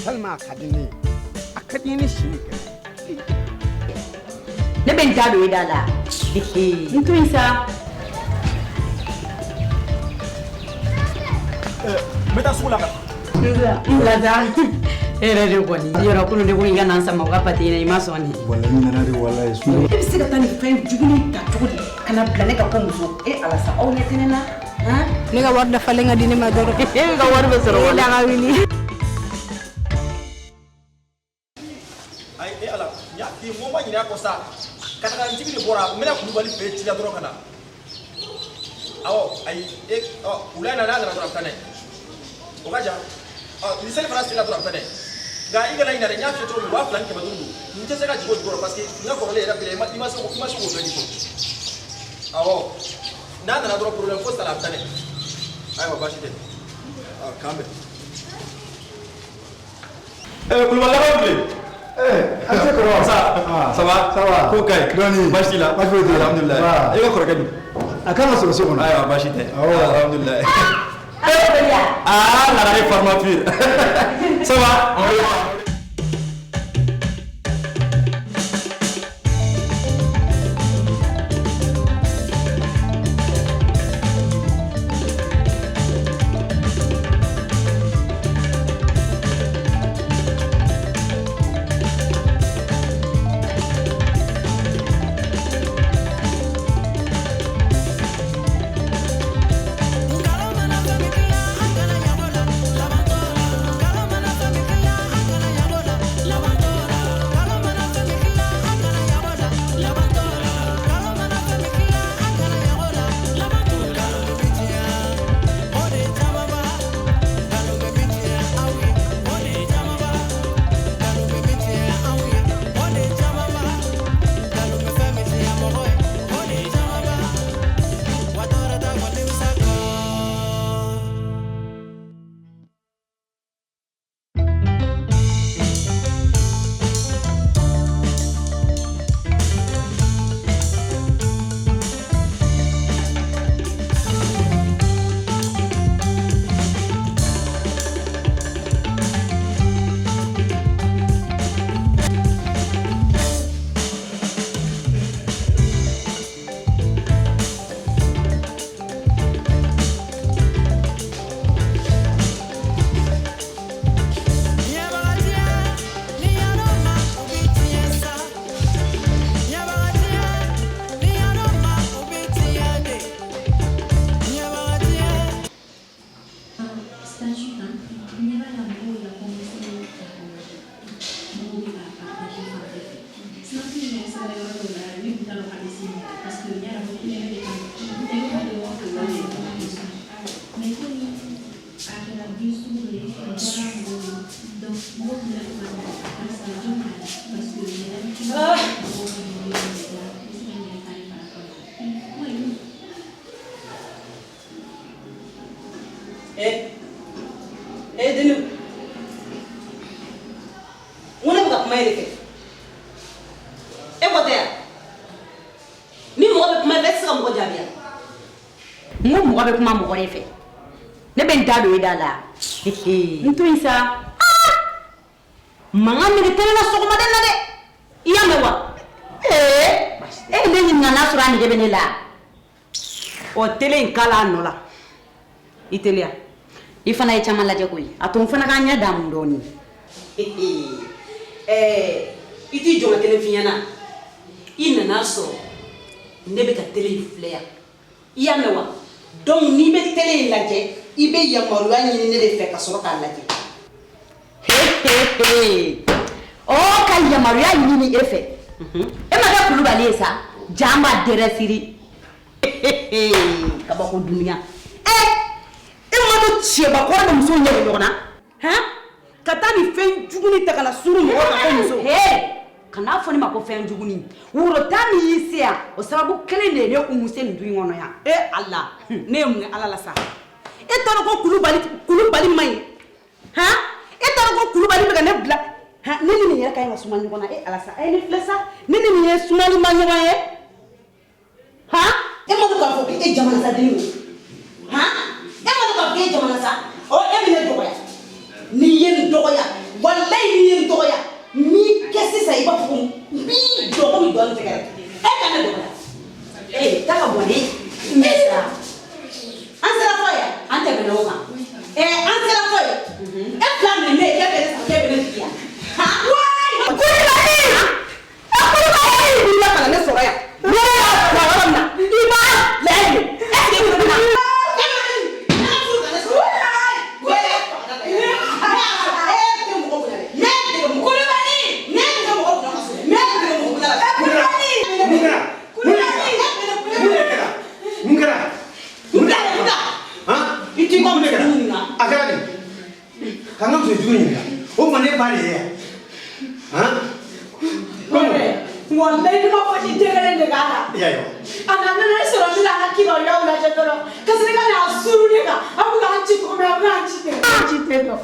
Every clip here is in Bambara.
Tellement a ka di ne ye, a ka di n ye ni si ni kɛnɛ. Ne bɛ n da don e da la. N to yen sa. N bɛ taa sugu la ka N bila sa. E yɛrɛ de kɔni. Yɔrɔ kunun de ko i ka na n sama u ka pate in na, i ma sɔn de. Walayi n nana de, walayi. E bɛ se ka taa nin fɛn jugu ta cogo di ka na bila ne ka ko muso? E Ala sa, aw ɲɛ tɛ ne na. Han? Ne ka wari dafalen ka di ne ma dɔrɔn. E ka wari bɛ sɔrɔ. E da ka wuli. Ayi, e Ala, n y'a f'i ye n ko n ma ɲinɛ a kɔ sa. Ka taga n jigi de bɔra, n bɛna Kulubali fɛ yen ci la dɔrɔn ka na. Awɔ, ayi, e ɔ wula in na n'a nana dɔrɔn, a bɛ taa n'a ye. O ka jan. Ɔ ni seli fana sera dɔrɔn, a bɛ taa n'a ye. Nka i kana ɲinɛ dɛ, n y'a f'i ye cogo min, 2500 don. N tɛ se ka jigin o jukɔrɔ parce que n ka kɔrɔlen yɛrɛ filɛ, i ma se k'o bɛɛ di fɔlɔ. Awɔ, n'a nana dɔrɔn, problème fosi t'a la, a bɛ taa n'a ye. Ayiwa, baasi tɛ. Ɔ k'an bɛn. Kulubalilakaw tile. An tɛ kɔrɔ. Ça, ça va? Ça va. Ko ka ɲi. Dɔɔni. Baasi t'i la? Baasi foyi t'i la. Alhamdulilayi. Wa. E ka kɔrɔkɛ dun? A kan ka sɔrɔ so kɔnɔ. Ayiwa, baasi tɛ. Awɔ. Alhamdulilayi. Ah, Lagare pharma pur. Ça va? Statut kan, ɲɛ b'a la, mɔgɔw bɛ ka commencer ta k'a lajɛ, mɔgɔw bɛ k'a partager fan bɛɛ fɛ. Snap in yɛrɛ sera yɔrɔ dɔw la, ne tun t'a dɔn a bɛ se yen, parce que n y'a dɔn ko yɛrɛ de kan n tɛ yɔrɔ de yɔrɔ, mais komi a kɛra bin sugu dɔ ye, a diyara mɔgɔw ye, donc mɔgɔw tun bɛ to ka na karisa jɔn k'a di, parce que yɛrɛ mɔgɔw ka vidéo bɛ la, i bɛ se ka n yɛrɛ kari par rapport à kuma ye. Eh, eh, Denu. N ko ne bɛ ka kuma e de fɛ. E ko tɛ yan. Ni mɔgɔ bɛ kuma i fɛ, e tɛ se ka mɔgɔ jaabi yan. N ko mɔgɔ bɛ kuma mɔgɔ de fɛ. Ne bɛ n da don e da la. N to yen sa. Mankan min tɛ ne la sɔgɔmada in na dɛ. I y'a mɛn wa? Ee, e ye ne ɲininka n'a sɔrɔ a nege bɛ ne la. Ɔ télé in k'a la a nɔ la. I teliya. I fana ye caman lajɛ koyi. A to n fana k'an ɲɛ d'a mun dɔɔnin. Ɛɛ, i t'i jɔ ka kelen f'i ɲɛna. I nana sɔrɔ ne bɛ ka télé in filɛ yan. I y'a mɛn wa? Donc n'i bɛ télé in lajɛ, i bɛ yamaruya ɲini ne de fɛ ka sɔrɔ k'a lajɛ. Ɔ ka yamaruya ɲini e fɛ. E ma kɛ Kulubali ye sa. Jan b'a dɛrɛsiri. Kabako dunuya. Ɛ, e ma to cɛbakɔrɔ ni musow ɲɛ bɛ ɲɔgɔn na. Han? Ka taa nin fɛn juguni ta ka na suru mɔgɔ kan ko muso. Kana fɔ ne ma ko fɛn juguni. Woro tan min y'i se yan, o sababu kelen de ye ne Umu se nin du in kɔnɔ yan. E Ala, ne ye mun kɛ Ala la sa? E t'a dɔn ko Kulubali Kulubali man ɲi. Han? E t'a dɔn ko Kulubali bɛ ka ne bila. Han, ne ni nin yɛrɛ ka ɲi ka suma ɲɔgɔn na. E Ala sa, a ye ne filɛ sa. Ne ni nin ye sumali ma ɲɔgɔn ye. Han? E ma dɔn k'a fɔ k'e jamana sa den don. Han? E ma dɔn k'a fɔ k'e jamana sa. Ɔ e bɛ ne dɔgɔya. N'i ye n dɔgɔya, walahi. O ma ne ba de ye yan. Han? Walayi ne ma fosi den kelen de k'a la. I y'a ye wa? A nana ne sɔrɔ ne la an ka kibaruyaw lajɛ dɔrɔn ka se ka n'a suru ne kan a bɛ k'an ci cogo min a bɛ k'an ci ten an ci ten tɔ.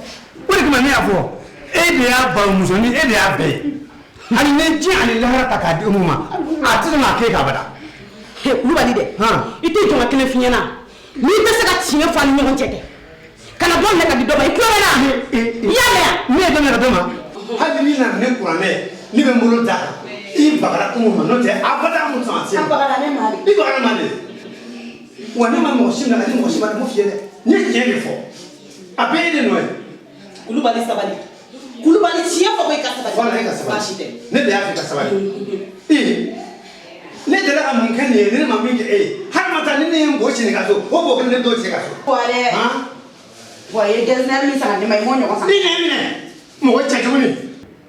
O de kama ne y'a fɔ e de y'a baromusonin e de y'a bɛɛ ye. Hali ni diɲɛ ani lahara ta k'a di Umu ma a tɛ sɔn k'a k'e kan abada. Kulubali dɛ i tɛ jɔn ka kelen f'i ɲɛna n'i tɛ se ka tiɲɛ fɔ an ni ɲɔgɔn cɛ kɛ kana dɔ minɛ ka di dɔ ma i tulo bɛ n na i y'a mɛn wa. Ne ye dɔ minɛ ka d'o ma hali ni nana ni kuranɛ ye ne bɛ n bolo d'a kan i bagara Umu ma n'o tɛ abada mun sɔn a se ma. A bagara ne ma de. I bagara ma de wa ne ma mɔgɔ si minɛ ka di mɔgɔ si ma dɛ n m'o f'i ye dɛ n ye tiɲɛ de fɔ a bɛɛ ye ne nɔ ye. Kulubali sabali Kulubali tiɲɛ fɔ ko i ka sabali. Voilà, e ka sabali. Baasi tɛ. Ne de y'a fɔ i ka sabali. Ee ne delila ka mun kɛ nin ye ni ne ma min kɛ e ye hali ma taa ni ne ye n bo sini ka so o bo kelen ne bɛ t'o cɛ ka so. Wa dɛ. Wa i ye gɛzinɛri min san ka di ne ma i m'o ɲɔgɔn san. I nɛn minɛ mɔgɔ cɛjugu nin.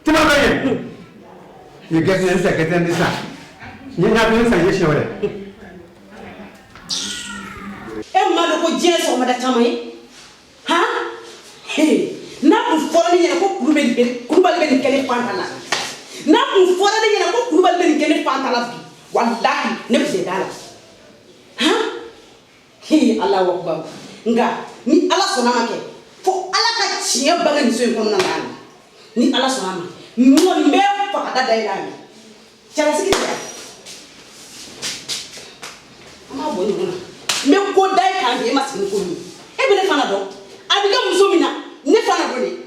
Tuma bɛ yen i ye gɛzinɛri san gɛzinɛri san n ye ɲagami san i ye siɲɛ wɛrɛ. E m'a dɔn ko diɲɛ ye sɔgɔmada caman ye han n'a kun fɔra ne ɲɛna ko Kulubali bɛ nin kɛ ne Fanta la n'a kun fɔra ne ɲɛna ko Kulubali bɛ nin kɛ ne Fanta la bi walahi ne bɛ se da la han Alahu akubaru nka ni Ala sɔnna ma kɛ fo Ala ka tiɲɛ bange nin so in kɔnɔna na yan ni Ala sɔnna ma n kɔni bɛ fa ka da da i la yan cɛlasigi tɛ yan an b'a bɔ ɲɔgɔn na n bɛ ko da e kan bi e ma sigi ni ko min ye e bɛ ne fana dɔn a bɛ kɛ muso min na ne fana dɔn de.